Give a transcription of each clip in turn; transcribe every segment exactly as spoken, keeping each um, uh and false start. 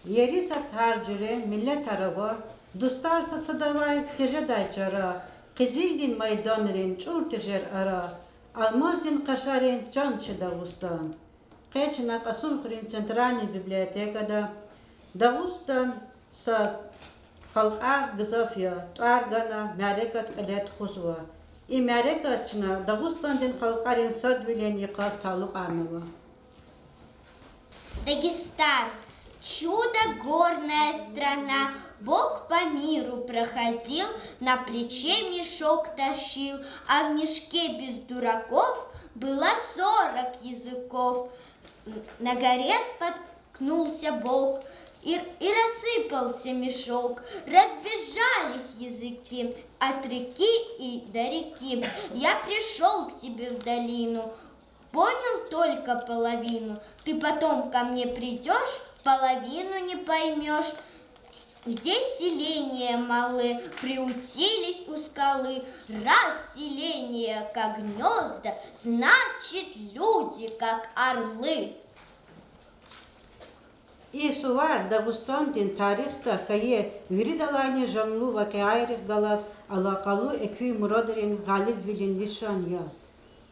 Ери са тар жуьре миллетар ава, дустар сад-садавай тежедай чара, къизилдин майданрин чӀур тежер ара, алмаздин къашарин чан чи Дагъустан. Къе чна Кьасумхуьруьн центральный библиотекада Дагъустан са халкьар гзаф я тӀвар гана мярекат кьиле тухузва. И мярекат чна Дагъустандин халкьарин садвилин йикъаз талукьарнава. Дагестан. Чудо горная страна, Бог по миру проходил, на плече мешок тащил, а в мешке без дураков было сорок языков. На горе споткнулся Бог, и, и рассыпался мешок, разбежались языки от реки и до реки. Я пришёл к тебе в долину, понял только половину. Ты потом ко мне придёшь, половину не поймёшь. Здесь селения малы, приютились у скалы. Раз селения как гнёзда, значит, люди как орлы. И сувар Дагъустандин тарихда хьайи виридалайни жанлу вакъиайрихъ галаз алакъалу экуь мурадрин гъалибвилин лишан я.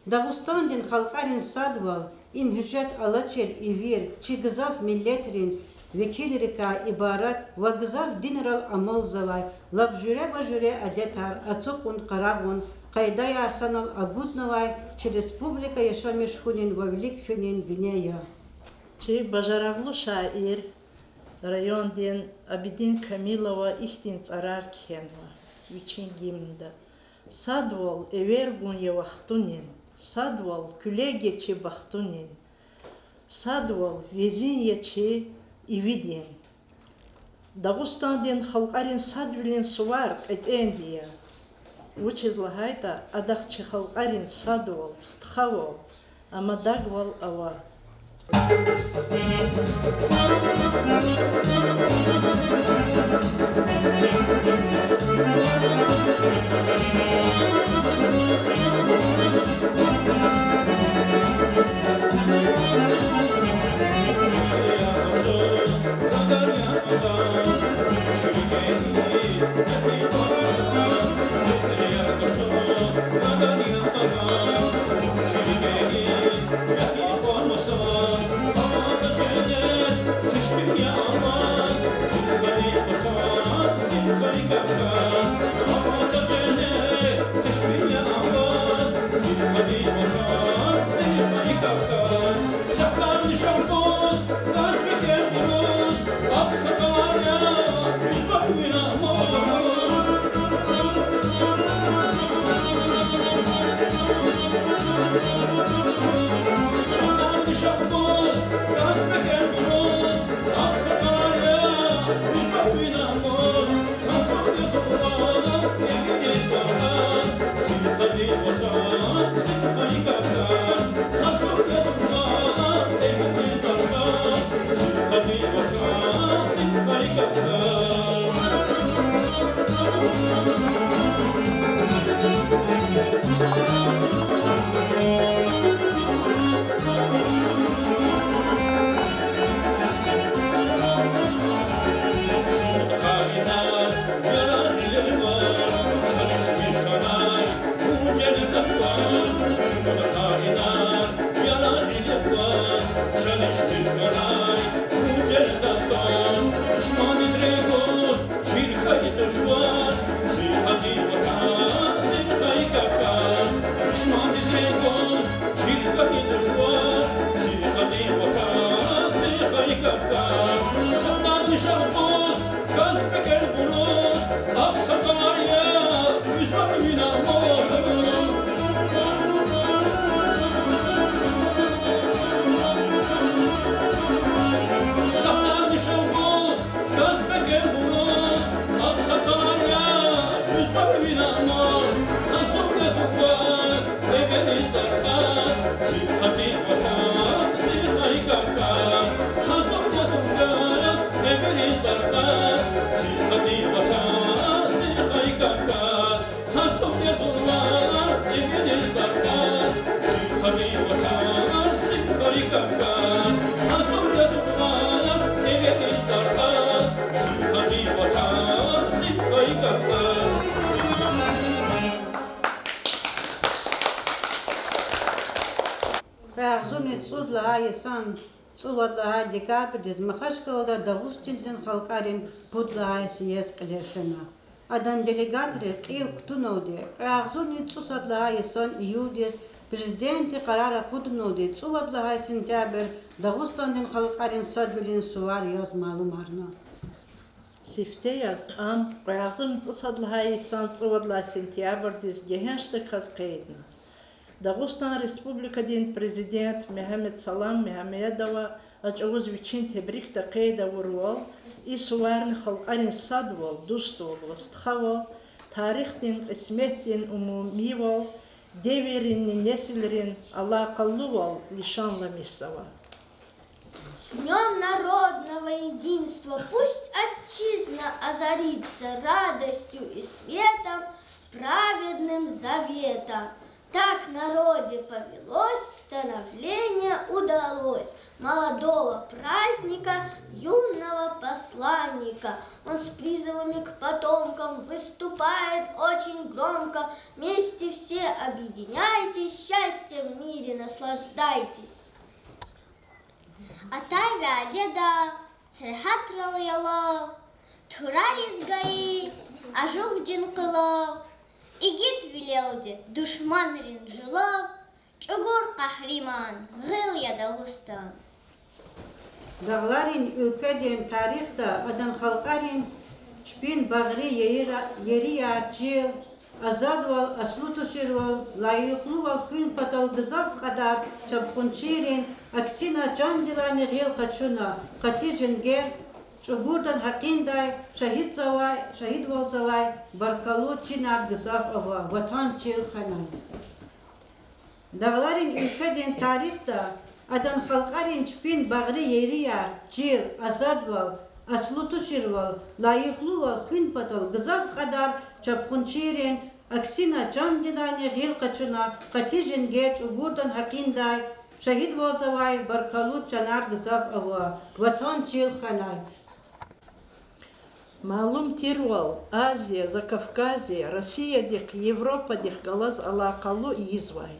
Дагъустандин халкьарин садвал, им гьуьжет алачир ивир чи гзаф миллетрин векилрикай ибарат ва гзаф динрал амалзавай, лап жуьреба-жуьре адетар ацукьун-къарагъун, къайдаяр санал агуднавай чи республика яшамиш хьунин ва вилик финин бине я. Чи бажарагълу шаир райондин Абидин Камилова ихьтин цӀарар кхьенва вичин гимнда: Садвал эвер гун я вахтунин, садвал куьлег я чи бахтунин, садвал везин я чи ивидин. Дагъустандин халкьарин садвилин сувар кьетӀенди я. Вучиз лагьайтӀа адахъ чи халкьарин садвал, стхавал, амадагвал ава. Кьве агъзурни цӀуд лагьай йисан цӀувад лагьай декабрдиз Махачкъалада Дагъустандин халкьарин пуд лагьай съезд кьиле фена. Адан делегатри кьил кутуналди, кьве агъзурни цӀусад лагьай йисан июлдиз Президентди къарар акъудуналди, цӀувад лагьай сентябрь Дагъустандин халкьарин садвилин сувар яз малумарна. Сифте яз ам кьве агъзурни цӀусад лагьай йисан цӀувад лагьай сентябрдиз гегьеншдаказ къейдна. Дагъустан Республикадин Президент Мегьамед Салам Мегьамедова а чӀавуз вичин тебрикда къейд авурвал, и суварни халкьарин садвал, дуствал ва стхавал, тарихдин, кьисметдин умумивал, девирринни несилрин алакъалувал лишанламишзава. С днём народного единства! Пусть отчизна озарится радостью и светом, праведным заветом. Так в народе повелось, становление удалось молодого праздника, юного посланника. Он с призывами к потомкам выступает очень громко. Вместе все объединяйтесь, счастьем в мире наслаждайтесь. Атай вядеда сергьятрал ялав, турариз гайи ажугъдин къилав, игитвилелди душманрин жулав, чӀугур къагьриман гъил я Дагъустан. Дагъларин уьлкведин тарихда адан халкьарин чпин багъри ери-, ерияр чил, азадвал, аслу туширвал, лайихлувал хуьн патал гзаф кьадар чапхунчийрин аксина чандилайни гъил къачуна, къати женгер чӀугурдан гьакъиндай шагьидзавай, шагьидвалзавай баркаллу чинар гзаф ава, Ватан чил хвенай. Дагъларин уьлкведин тарихда адан халкьарин чпин багъри ерияр чил, азадвал, аслу туширвал, лайихлувал хуьн патал гзаф кьадар чапхунчийрин аксина чандилайни гъил къачуна, къати женгер чӀугурдан гьакъиндай шагьидвалзавай баркаллу чинар гзаф ава, Ватан чил хвенай. Малум тирвал, Азия, Закавказья, Россиядихъ, Европадихъ галаз алакъалу ийизвай,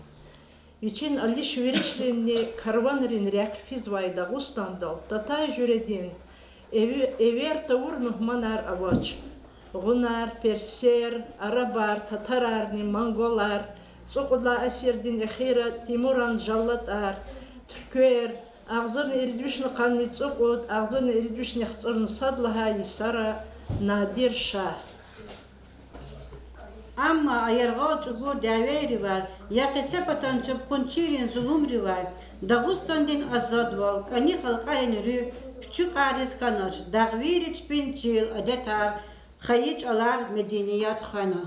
вичин алиш-виришринни карванрин рехъ физвай Дагъустандал татай жуьредин эви-, эвер тавур мугьманар авач. Гъунар, персер, арабар, татарарни монголар, цӀукьудлай асирдин эхира Тимуран жаллатӀар, туьрквер, агъзурни ирид вишни къанни цӀукьуд, агъзурни ирид вишни яхцӀурни сад лагьай йисара Надир шагь. Амма а яргъал чӀугур дявейривай, я къецепатан чапхунчийрин зулумривай Дагъустандин азадвал, кӀани халкьарин руьгь пичӀукьариз хьанач, дагъвийри чпин чил, адетар, хайи чӀалар, меденият хвена.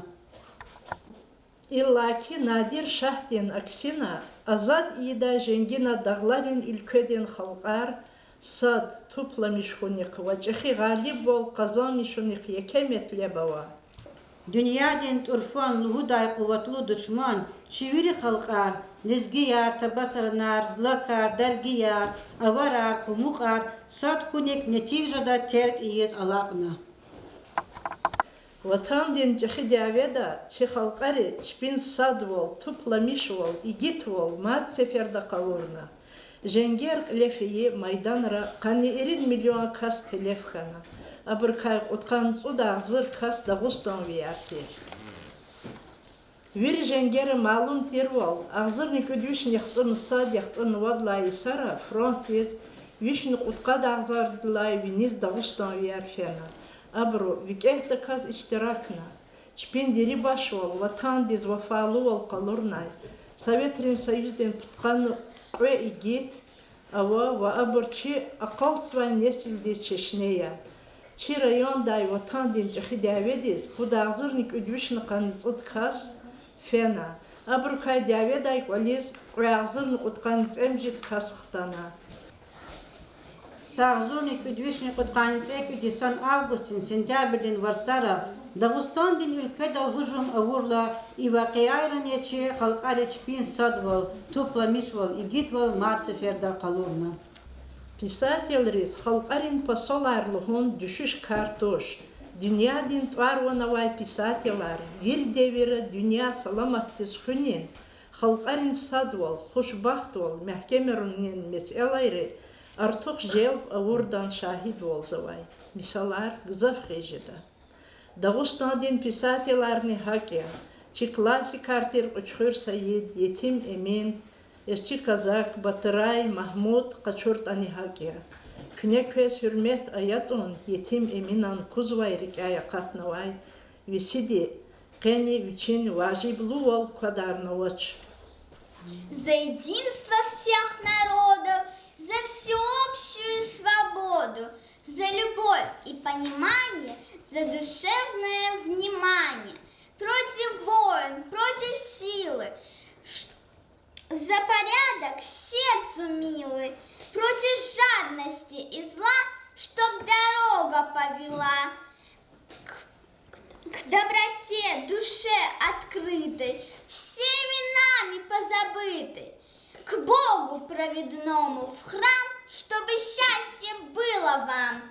Иллаки Надир шагьдин аксина азад ийидай женгина дагъларин уьлкведин халкьар сад тупламиш хьунихъ ва чӀехи гъалибвал къазанмишунихъ еке метлеб ава. Дуьньядин тӀурфан лугьудай къуватлу душман чи вири халкьар, лезгияр, табасаранар, лакар, даргияр, аварар, къумукьар сад хьуник нетижада терг ийиз алакьна. Ватандин чӀехи дяведа чи халкьари чпин садвал, тупламишвал, игитвал мад сеферда къалурна. Женгер кьиле фейи майданра къанни ирид миллион кас телеф хьана. Абурукай кьудкъанни цӀуд агъзур кас дагъустанвияр тир. Вири женгера малум тирвал, агъзурни кӀуьд вишни яхцӀурни сад, яхцӀурни вад лагьай йисара фронтдиз вишни кьудкъад агъзурдилай виниз дагъустанвияр фена. Абуру викӀегьдаказ иштиракна. Чпин дерибашвал, Ватандиз вафалувал къалурнай Советрин Союздин пудкъанни кьве игит ава ва абур чи акъалтзавай несилдиз чешне я. Чи райондай Ватандин чӀехи дяведиз пуд агъзурни кӀуьд вишни къанни цӀуд кас фена. Абурукай дяведай кӀвализ кьве агъзурни кьудкъанни цӀемуьжуьд кас хтана. Са агъзурни кӀуьд вишни кьудкъанни цӀекӀуьд йисан августдин, сентябрдин варцара Дагъустандин уьлкведал гьужум авурла, и вакъиайрани чи халкьари чпин садвал, тупламишвал, игитвал мад сеферда къалурна. Писателриз халкьарин посолар лугьун дуьшуьш кар туш. Дуьньядин тӀвар-ван авай писателар вири девирра дуьнья саламатдиз хуьнин, Халкьарин садвал, хушбахтвал, мягькемарунин месэлайри артух желб авурдан шагьидвалзавай мисалар гзаф хьиз жеда. Дагъустандин писателарни гьакӀ я, чи классикар тир Кьуьчхуьр Саид, Етим Эмин, Эрчи Козак, Батырай Магьмуд къачуртӀани гьакӀ я. Куьне квез гьуьрмет аятӀун, Етим Эминан кузвай рикӀяй акъатнавай весиди къени вичин важиблувал квадарнавач. За единство всех народов, за всеобщую свободу, за любовь и понимание, за душевное внимание, против войн, против силы, ш-, за порядок сердцу милый, против жадности и зла, чтоб дорога повела к, к доброте, душе открытой, всеми нами позабытой, к Богу праведному в храм, чтобы счастье было вам.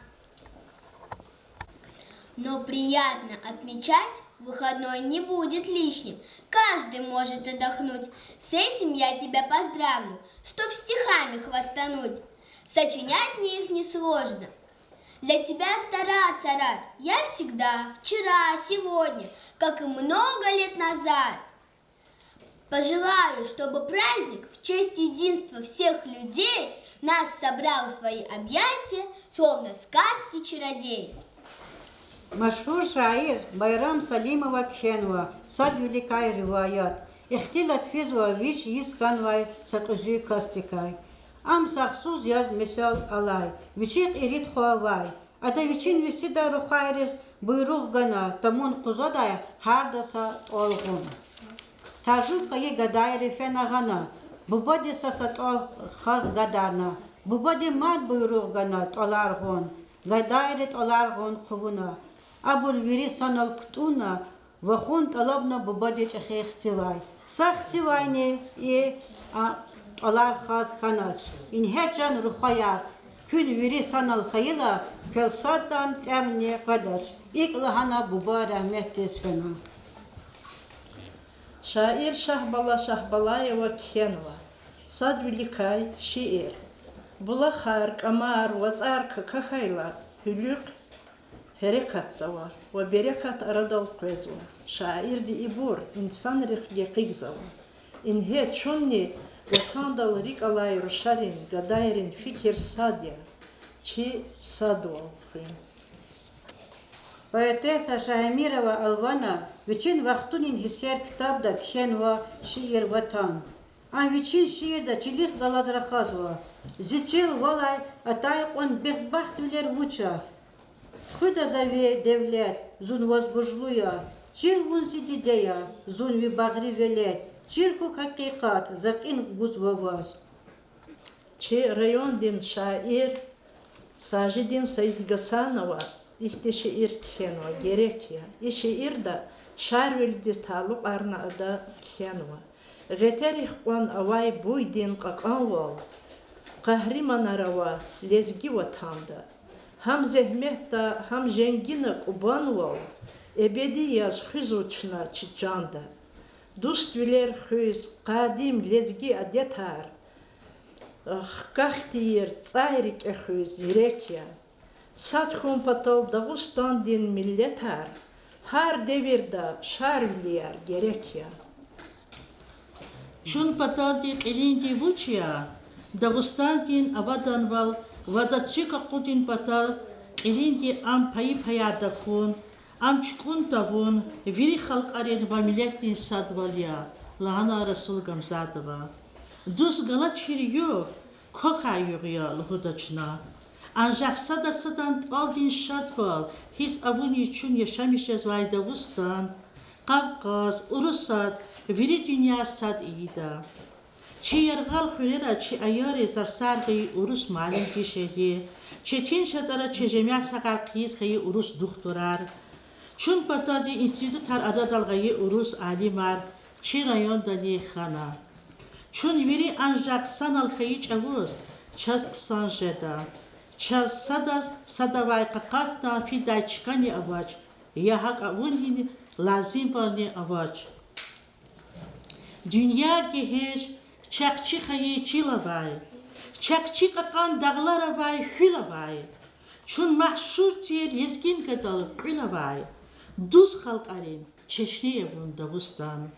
Но приятно отмечать, выходной не будет лишним. Каждый может отдохнуть. С этим я тебя поздравлю, чтоб стихами хвастануть. Сочинять мне их несложно. Для тебя стараться рад я всегда, вчера, сегодня, как и много лет назад. Пожелаю, чтобы праздник в честь единства всех людей нас собрал в свои объятия, словно в сказке чародей. Машгьур шаир Байрам Салимова кхьенва Садвиликай риваят. Ихтилат физва вич йис хьанвай са кьуьзуь касдикай. Ам сагъсуз яз мисал алай, вичихъ ирид хва авай. Ада вичин весида рухвайриз буйругъ гана тамун къузадай гьарда са тӀвал гъун. Тажуб хьайи гадайри фена гъана, бубади са-са тӀвал хаз гадарна. Бубади мад буйругъ гана тӀвалар гъун, гадайри тӀвалар гъун хъувуна. Абур вири санал кутӀунна, вахун тӀалабна бубади чӀехи хцивай. Са хцивайни и, а, тӀвалар хаз хьанач. Ингье, чан рухваяр, куьн вири санал хьайила, квел садан тӀемни къведач. ИкӀ лагьана буба рагьметдиз фена. Шаир Шагьбала Шагьбалаева кхьенва Садвиликай шиир. Булахар, кӀамар, вацӀар какахьайла, гьуьлуьхъ гьерекатзава ва берекат арадал къвезва. Шаирди ибур инсанрихъ гекъигзава. Ингье, чунни ватандал рикӀ алай рушарин, гадайрин фикир сад я, чи садвал хуьн. Поэтесса Шагьэмирова Алвана вичин Вахтунин гьиссер ктабда кхьенва шиир Ватан. Ам вичин шиирда чилихъ галаз рахазва: зи чил валай атай кьван бехтбахтвилер вуч я? Хуьда за ви девлет, зун ваз буржлу я. Чил вун зи диде я, зун ви багъри велед. Чир хьухь гьакъикъат, за кьин гузва ваз. Чи райондин шаир Сажидин Саидгьасанова ихьтин шиир кхьенва, Герек я. И шиирда Шарвилидиз талукьарна ада кхьенва. Гъетерихъ кьван авай буйдин кьакьанвал, къагьриманар ава лезги ватанда. Гьам зегьметда, гьам женгина кьубанвал, эбеди яз хуьзва чна чи чанда. Дуствилер хуьз, къадим лезги адетар, хкахь тийир цӀай рикӀе хуьз зирек я. Сад хьун патал Дагъустандин миллетар, гьар девирда Шарвилияр герек я. Чун паталди кьилинди вуч я? Дагъустандин аваданвал ва дацуьк акъудун патал кьилинди ам пайи-паярда хьун, ам чукӀун тавун вири халкьарин ва миллетрин садвал я, лагьана Расул Гамзатова. Дуст галачир югъ квахьай югъ я лугьуда чна. Анжах сада садан тӀалдин шадвал гьисс авуниз чун яшамиш жезвай Дагъустан, Къавкъаз, Урусат, вири дуьнья сад ийида. Чи яргъал хуьрера чи аялриз тарсар гайи урус муаллимди шехьли, четин шартӀара чи жемят сагъар хъийиз хьайи урус духтурар. Чун паталди институтар арадал гъайи урус алимар чи райондани хьана. Чун вири анжах санал хьайи чӀавуз чаз хъсан жеда. Чаз садаз садавай къакъатна фидай чкани авач, я гьакӀ авунин лазимвални авач. Дуьнья гегьенш чахъ чи хайи чил авай, чахъ чи кьакьан дагълар авай, гьуьл авай. Чун машгьур тир лезгин гадал кьуьл авай, дуст халкьарин чешне я вун, Дагъустан.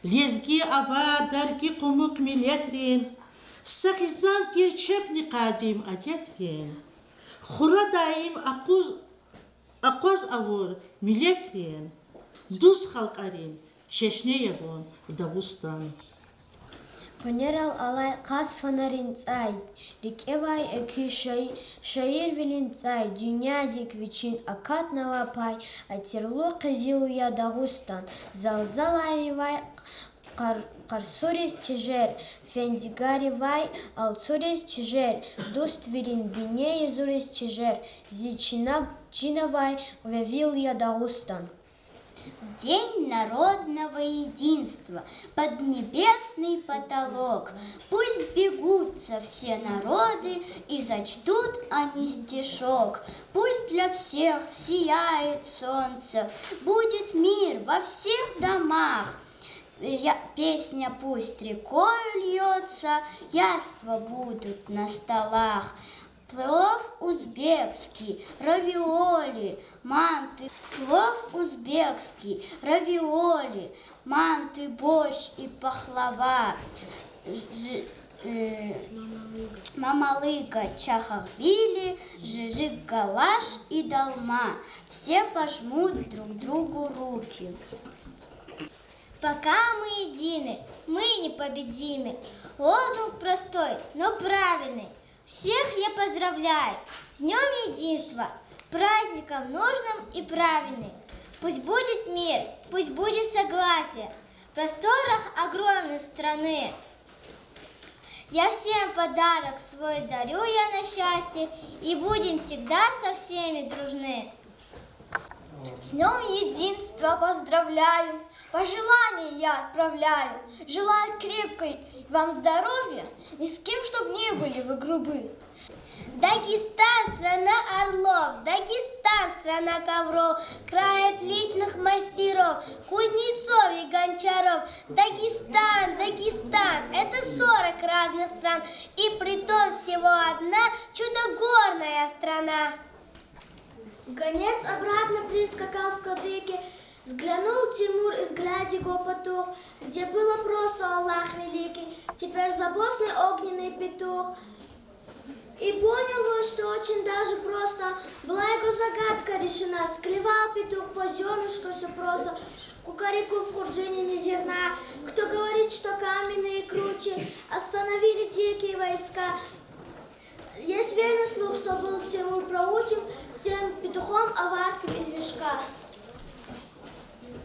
Лезги, авар, дарги, къумукъ миллетрин са хизан тир чебни къадим адетрин, хура даим акъуз-, акъваз авур миллетрин, дуст халкьарин чешне я вун, Дагъустан. Къуьнерал алай къаз фанарин цӀай, рикӀевай экуь шаи-, шаирвилин цӀай, дуьньядик вичин акатнавай пай, атирлу къизил я Дагъустан. Залзалайривай къар-, къарсуриз тежер, фендигаривай алцуриз тежер, дуствилин бине юзуриз тежер, зи чина-, чинавай кьве вил я Дагъустан. В день народного единства под небесный потолок пусть сбегутся все народы и зачтут они стишок. Пусть для всех сияет солнце, будет мир во всех домах. Я-, песня пусть рекою льётся, яства будут на столах. Плов узбекский, равиоли, манты. Плов узбекский, равиоли, манты, борщ и пахлава. Ж-, э, мамалыга, чахагъбили, жижиг, галаш и долма. Все пожмут друг другу руки. Пока мы едины, мы непобедимы. Лозунг простой, но правильный. Всех я поздравляю с Днём Единства, праздником нужным и правильным. Пусть будет мир, пусть будет согласие в просторах огромной страны. Я всем подарок свой дарю я на счастье, и будем всегда со всеми дружны. С Днём Единства поздравляю, пожелания я отправляю. Желаю крепкой вам здоровья, ни с кем чтоб не были вы грубы. Дагестан, страна орлов, Дагестан, страна ковров, край отличных мастеров, кузнецов и гончаров. Дагестан, Дагестан, это сорок разных стран, и притом всего одна чудо-горная страна. Гонец обратно прискакал с владыки, взглянул Тимур, и взгляд его потух, где было просто Аллах великий, теперь забосный огненный петух. И понял он, что очень даже просто, была его загадка решена, склевал петух по зёрнышку всё просто, кукареку в хурджине ни зерна, кто говорит, что каменные кручи остановили дикие войска, есть верный слух, что был Тимур проучен тем петухом аварским из мешка.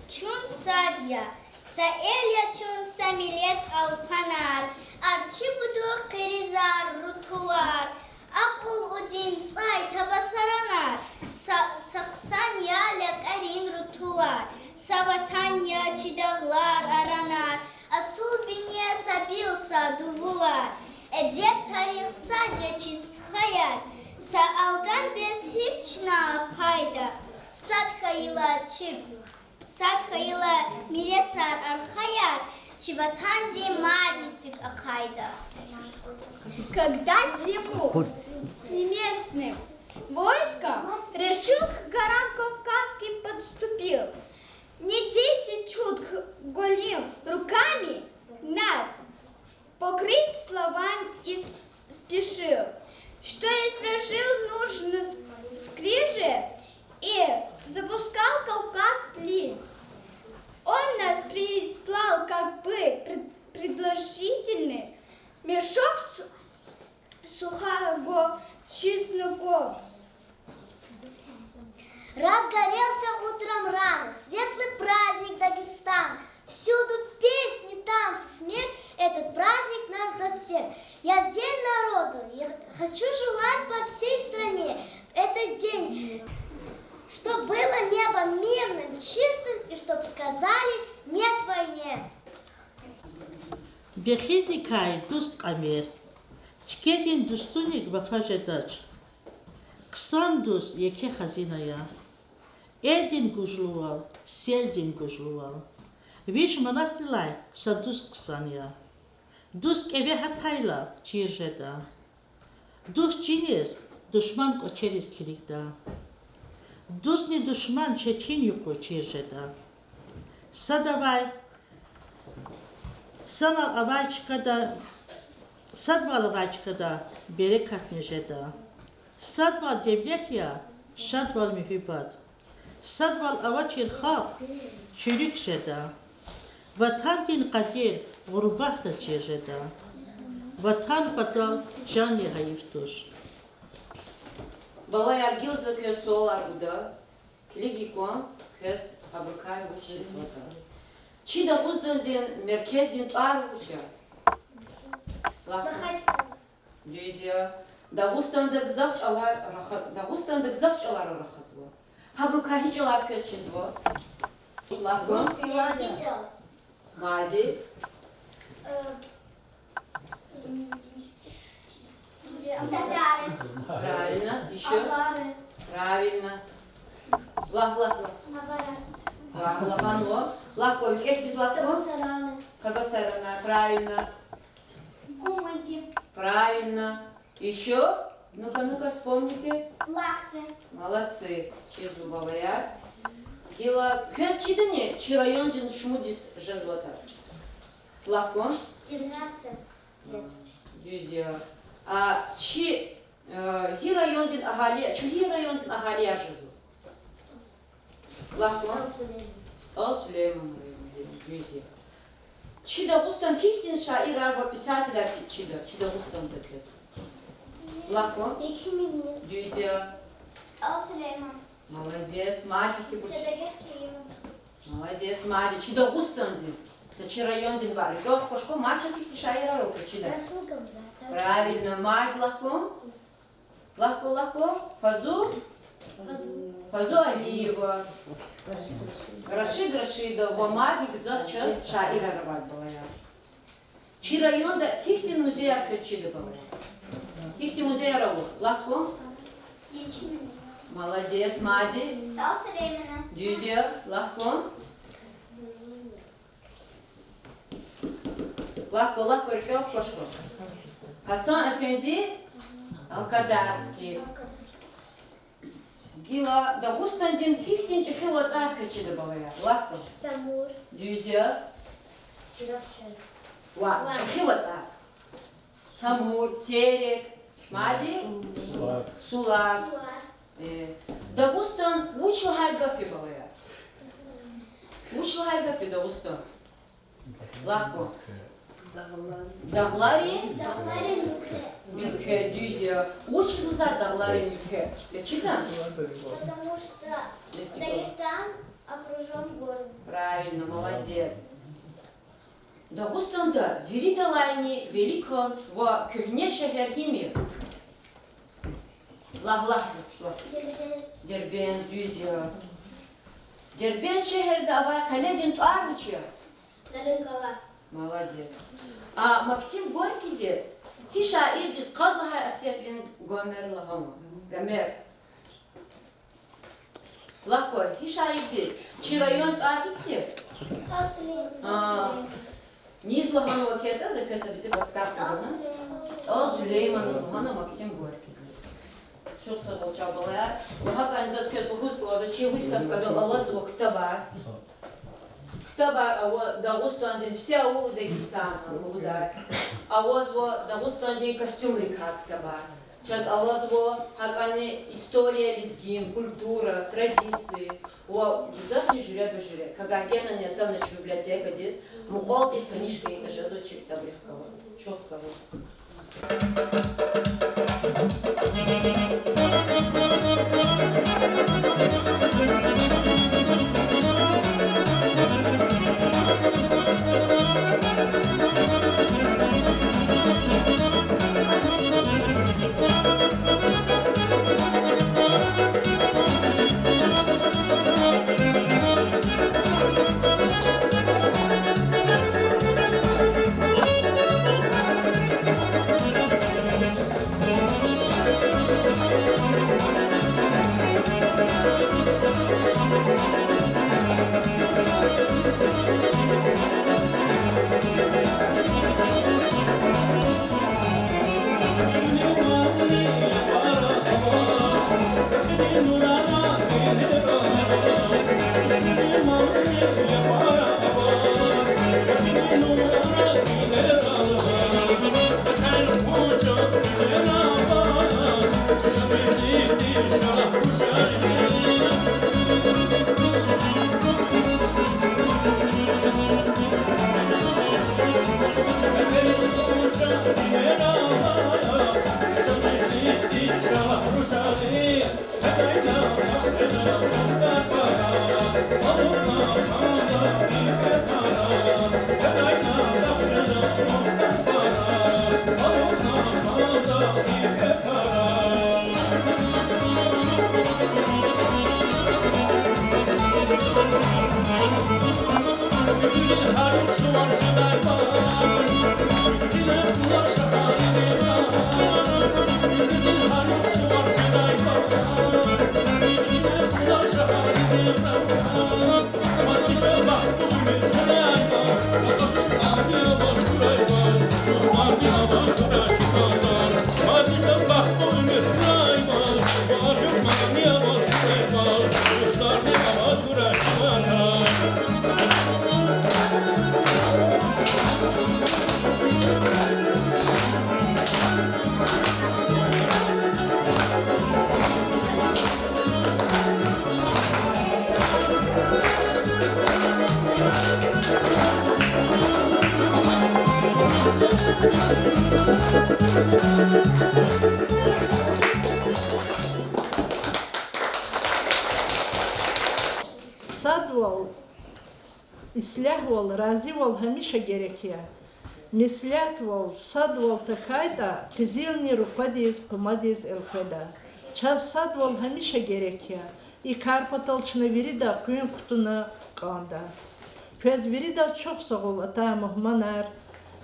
Чун сад я, са эл я чун, са миллет алпанар, арчи будух къиризар, рутулар, акьул-удин цӀай табасаранар, са, са хъсан я лекьерин рутулар, са ватан я чи дагълар, аранар, асул бине са бил са дувулар, эдеб, тарих сад я чи стхаяр, са алдан бес гьич чна пайда, сад хьайила чи, сад хьайила миресар, архаяр, чи ватандин мадни цуьк ахъайда. Когда Тимур с немецким войском решил к горам Кавказским подступил, не десять чутких голыми руками нас покрыть словами и с-, спешил, что изображал нужный с-, скрижаль и запускал Кавказ тлен. Он нас прислал как бы пред-, предложительный мешок с-, сухого чеснока. Разгорелся утром рано светлый праздник Дагестан. Всюду песни, танцы, смех, этот праздник наш для всех. Я в День народа, я хочу желать по всей стране в этот день, чтоб было небо мирным, чистым и чтоб сказали «нет» войне. Бехилдикай дуст кьамир. Тикедин дустунив вафа жедач. Хъсан дуст еке хазина я. Элдин гужлувал, селдин гужлувал. Виш манатдилай са дуст хъсан я. Дуст кӀеве гьатайла, чир жеда. Дуст чиниз, душман кӀвачериз килигда. Дустни душман четин юкъуз чир жеда. Садавай, санал авай чкада, садвал авай чкада берекатни жеда. Садвал девлет я, шадвал муьгьуьббат. Садвал авачир халкь чуьруьк жеда. Ватандин къадир гъурбатда чир жеда. Ватан патал жанни гьайиф туш. Балаяр, гила за квез суалар гуда. Килиг кван, квез гьабурукай вуч жезватӀа. Чи Дагъустандин меркездин тӀвар вуч я? Лагь. Дуьз я. Дагъустанда гзаф чӀалар раха-, Дагъустанда гзаф чӀалар рахазва. Гьабурукай гьи чӀалар квез чизва? Лагь кван. Лезги чӀал. Мад. Э, м, татары. Правильно. Ещё? Авары. Правильно. Лагь, лагь, лагь. Авара. Лагь, лагь, лагь. Лагь, викӀегьдиз лагь. Кагасараны. Кагасараны. Правильно. Кумыки. Правильно. Ещё? Ну-ка, ну-ка, вспомните. Лакцы. Молодцы. Чизва, балаяр. Гила квез чидани чи райондин шумудиз жезватӀа? Лагь кван. Девяносто лет. Дуьз я. А чи, э, гьи райондин агьали, чи гьи райондин агьалияр жезва? Лагь кван. СтӀал Сулейманан райондин. Дуьз я. Чи Дагъустанда гьихьтин шаирар ва писателар чида, чи Дагъустанда квез? Лагь кван. Етим Эмин. Дуьз я. СтӀал Сулейман. Молодец, мад. Садагъ Керимов. Молодец, мад. Чи Дагъустандин, са чи райондин ваъ, рикӀел хкваш кван, мад чаз гьихьтин шаирар ава квез чида? Расул Гамзатов. Правильно, мад. Лагь кван. Лагь кван, лагь кван. Фазу? Фазу. Фазу Алиева. Рашид Рашидов ва мад гзаф чаз шаирар авайди, балаяр. Чи районда гьихьтин музеяр квез чида, балаяр? Гьихьтин музеяр ава? Лагь кван. Молодец, мад. СтӀал Сулейманан. Дуьз я, лагь кван. Лагь кван, лагь кван, рикӀел хкваш кван. Гьасан-эфенди Алкадарский. Гила Дагъустандин гьихьтин чӀехи вацӀар квез чида, балаяр? Лагь кван. Самур. Дуьз я. Ва чӀехи вацӀар. Самур, Терек, мад? Сулар. Сулар. Э, Дагъустан вуч лагьай гаф я, балаяр? Вуч лагьай гаф я Дагъустан? Лагь кван. Дагъларин? Дагъларин уьлкве. Уьлкве, дуьз я. Вучиз лугьузва дагъларин уьлкве? Я чида? Потому что Дагестан окружён горами. Правильно, молодец. Дагъустанда виридалайни великан ва куьгьне шегьер гьим я? Лагь, лагь, лагь. Дербент. Дербент, дуьз я. Дербент шегьерда авай къеледин тӀвар вуч я? Нарынгала. Молодец. А Максим Горькийди гьи шаирдиз къад лагьай асирдин Гомер лагьанва? Гомер. Лагь кван, гьи шаирдиз? Чи район тӀвар гьихьтин? А, низ лагьанва кӀелда, за квез са бицӀи подсказка гана. СтӀал Сулейманаз лагьана Максим Горькийди. Чухсагъул, чан балаяр. Ва гьакӀни заз квез лугьуз кӀанзава, чи выставкадал алазва ктабар. Ктабар ава Дагъустандин, все аулы Дагестана лугьудай. Авазва Дагъустандин костюмрикай ктабар. Чаз алазва гьакӀни история лезгийрин, культура, традиции ва гзафни жуьреба-жуьре. Кагагенани атана чи библиотекадиз, мукьвалди таниш хьайитӀа жезва чи ктабрихъ галаз. Чухсагъул. Ислягьвал, разивал гьамиша герек я. Меслятвал, садвал тахьайтӀа, къизилни руквадиз, къумадиз элкъведа. Чаз садвал гьамиша герек я. И кар патал чна вирида къуьн кутуна кӀанда. Квез виридаз чухсагъул, атай мугьманар,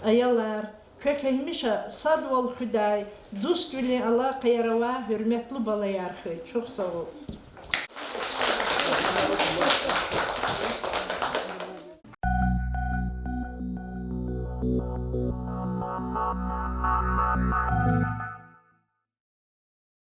аялар, квекай гьамиша садвал хуьдай, дуствилин алакъаяр авай гьуьрметлу балаяр хьуй, чухсагъул.